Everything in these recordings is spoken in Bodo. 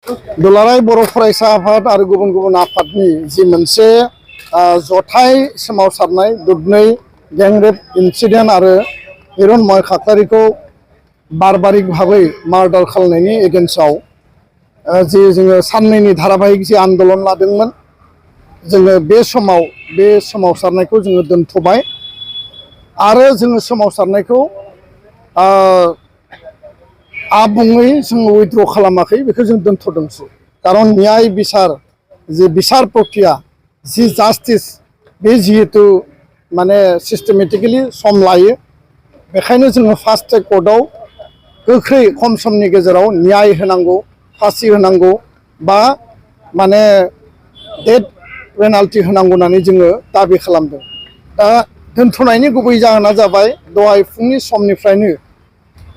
दुलाराय बर' फरायसा आफाद आरो गुबुन गुबुन आफादनि जि मोनसे जथाय सोमावसारनाय दुधनै गैंरेप इन्सिडेन्ट आरो हिरनमय खाख्लारिखौ बारबारिक भाबै मार्डार खालामनायनि एगेन्स्टआव जि जोङो साननैनि धाराबाहिक जि आन्दोलन लादोंमोन जोङो बे सोमावसारनायखौ जोङो दोनथ'बाय आरो जोङो सोमावसारनायखौ आबुङै जोङो उइथड्र खालामाखै बेखौ जों दोनथ'दोंसो कारन न्याय बिसार जि बिसार प्रक्रिया जि जास्टिस बे जिहेतु माने सिस्टेमेटिकेलि सम लायो बेखायनो जोङो फास्ट ट्रेक कर्टआव गोख्रै खम समनि गेजेराव न्याय होनांगौ फासि होनांगौ बा माने डेथ पेनाल्टि होनांगौ होननानै जोङो दाबि खालामदों। दा दोनथ'नायनि गुबै जाहोना जाबाय दहाय फुंनि समनिफ्रायनो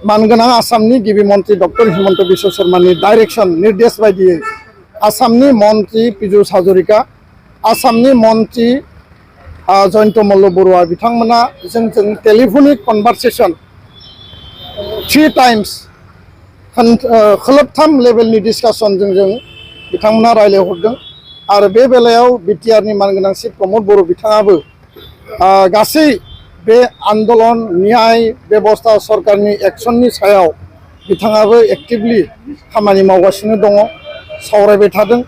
मानगोनां आसामनि गिबि मन्त्रि डक्टर हिमन्त बिश्व शर्मानि डाइरेक्शन निर्देश बायदियै आसामनि मन्त्रि पीयूष हाजरिका आसामनि मन्त्रि जयन्त मल्ल बरुवा बिथांमोना जोंजों टेलिफनिक कनभारसेसन 3 टाइम्स खोलोबथाम लेभेलनि डिसकासन जों बिथांमोना रायज्लायहरदों आरो बे बेलायाव बिटिआरनि मानगोनां चिफ प्रमद बर' बिथाङाबो गासै बे आन्दोलन न्याय बेबस्था सरकारनि एक्सननि सायाव बिथाङाबो एक्टिभलि खामानि मावगासिनो दङ सावरायबाय थादों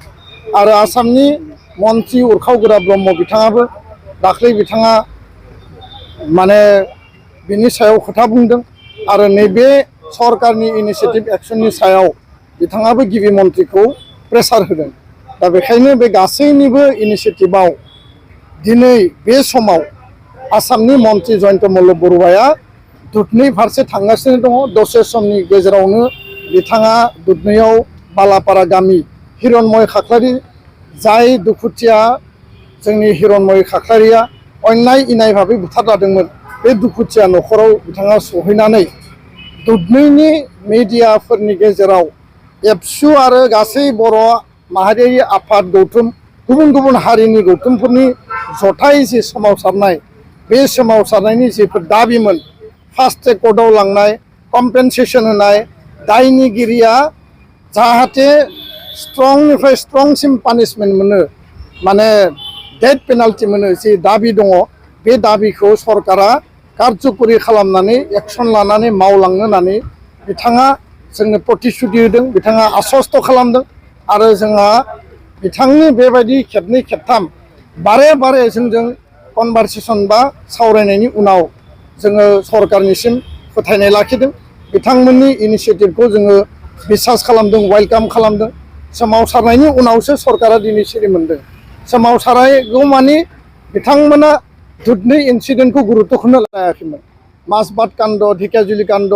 आरो आसामनि मन्त्रि उरखाव ब्रह्म बिथाङाबो दाख्लै बिथाङा माने बिनि सायाव खोथा बुंदों आरो नैबे सरकारनि इनिशिएटिभ एक्सननि सायाव बिथाङाबो गिबि मन्त्रिखौ प्रेसार होदों। दा बेखायनो बे गासैनिबो इनिशिएटिभआव दिनै बे समाव आसामनि मन्त्रि जयन्त मल्ल बरुवाया दुधनै फारसे थांगासिनो दङ। दसे समनि गेजेरावनो बिथाङा दुधनैयाव बालापारा गामि हिरनमय खाख्लारि जाय दुखुथिया जोंनि हिरनमय खाख्लारिया अन्याय इनाय भाबै बुथारजादोंमोन बे दुखुथिया न'खराव बिथाङा सहैनानै दुधनैनि मिडियाफोरनि गेजेराव एबसु आरो गासै बर' माहारियारि आफाद गौथुम गुबुन गुबुन हारिनि गौथुमफोरनि जथाय जि सोमावसारनाय बे सोमावसारनायनि जिफोर दाबिमोन फास्ट ट्रेक कर्टआव लांनाय कम्पेनसेसन होनाय दायनिगिरिया जाहाथे स्ट्रंनिफ्राय स्ट्रंसिम पानिशमेन्ट मोनो माने डेथ पेनाल्टि मोनो जि दाबि दङ बे दाबिखौ सरकारा कारजकरि खालामनानै एक्सन लानानै मावलांनो होननानै बिथाङा जोंनो प्रतिश्रुति होदों बिथाङा आश्वस्त खालामदों आरो जोंहा बिथांनि बेबायदि खेबनै खेबथाम बारे बारे जोंजों कनभारसेसन बा सावरायनायनि उनाव जोङो सरकारनिसिम फोथायनाय लाखिदों बिथांमोननि इनिशिएटिभखौ जोङो बिसास खालामदों वेलकाम खालामदों। सोमावसारनायनि उनावसो सरकारा दिनै सिरि मोनदों। सोमावसारगौमानि बिथांमोना दुधनै इन्सिडेन्टखौ गुरुत्वखौनो लायाखैमोन। माजबाद काण्ड ढेकियाजुलि काण्ड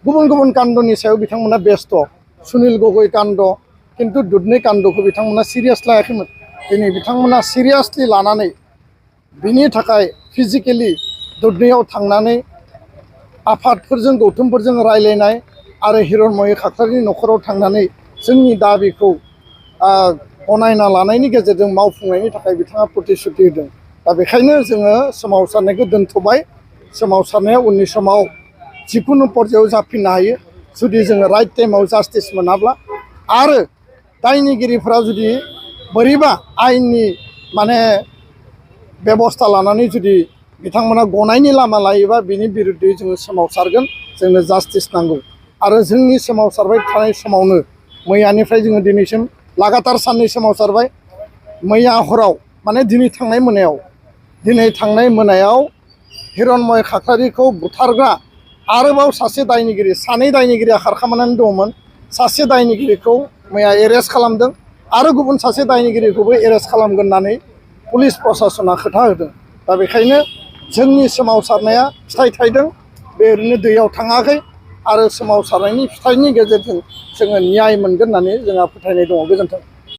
गुबुन गुबुन काण्डनि सायाव बिथांमोना बेस्थ' सुनिल गगৈ काण्ड किन्तु दुधनै काण्डखौ बिथांमोना सिरियास लायाखैमोन। दिनै बिथांमोना सिरियासलि लानानै बिनि थाखाय फिजिकेलि दुधनैयाव थांनानै आफादफोरजों गौथुमफोरजों रायलायनाय आरो हिरनमय खाख्लारिनि न'खराव थांनानै जोंनि दाबिखौ गनायना लानायनि गेजेरजों मावफुंनायनि थाखाय बिथाङा प्रतिश्रुति होदों। दा बेखायनो जोङो सोमावसारनायखौ दोनथ'बाय। सोमावसारनाया उननि समाव जिखुनु पर्यायाव जाफिननो हायो जुदि जोङो राइट टाइमाव जास्टिस मोनाब्ला आरो दायनिगिरिफोरा जुदि बोरैबा आयेननि माने बेबस्था लानानै जुदि बिथांमोना गनायनि लामा लायोबा बिनि बिरुद्धै जोङो सोमावसारगोन। जोंनो जास्टिस नांगौ आरो जोंनि सोमावसारबाय थानाय समावनो मैयानिफ्राय जोङो दिनैसिम लागातार साननै सोमावसारबाय। मैया हराव माने दिनै थांनाय मोनायाव हिरनमय खाख्लारिखौ बुथारग्रा आरोबाव सासे दायनिगिरि सानै दायनिगिरिया खारखोमानानै दंमोन। सासे दायनिगिरिखौ मैया एरेस्ट खालामदों आरो गुबुन सासे दायनिगिरिखौबो एरेस्ट खालामगोन होननानै पुलिस प्रसासना खोथा होदों। दा बेखायनो जोंनि सोमावसारनाया फिथाइ थायदों बे ओरैनो दैयाव थाङाखै आरो सोमावसारनायनि फिथाइनि गेजेरजों जोङो न्याय मोनगोन होननानै जोंहा फोथायनाय दङ। गोजोन्थों।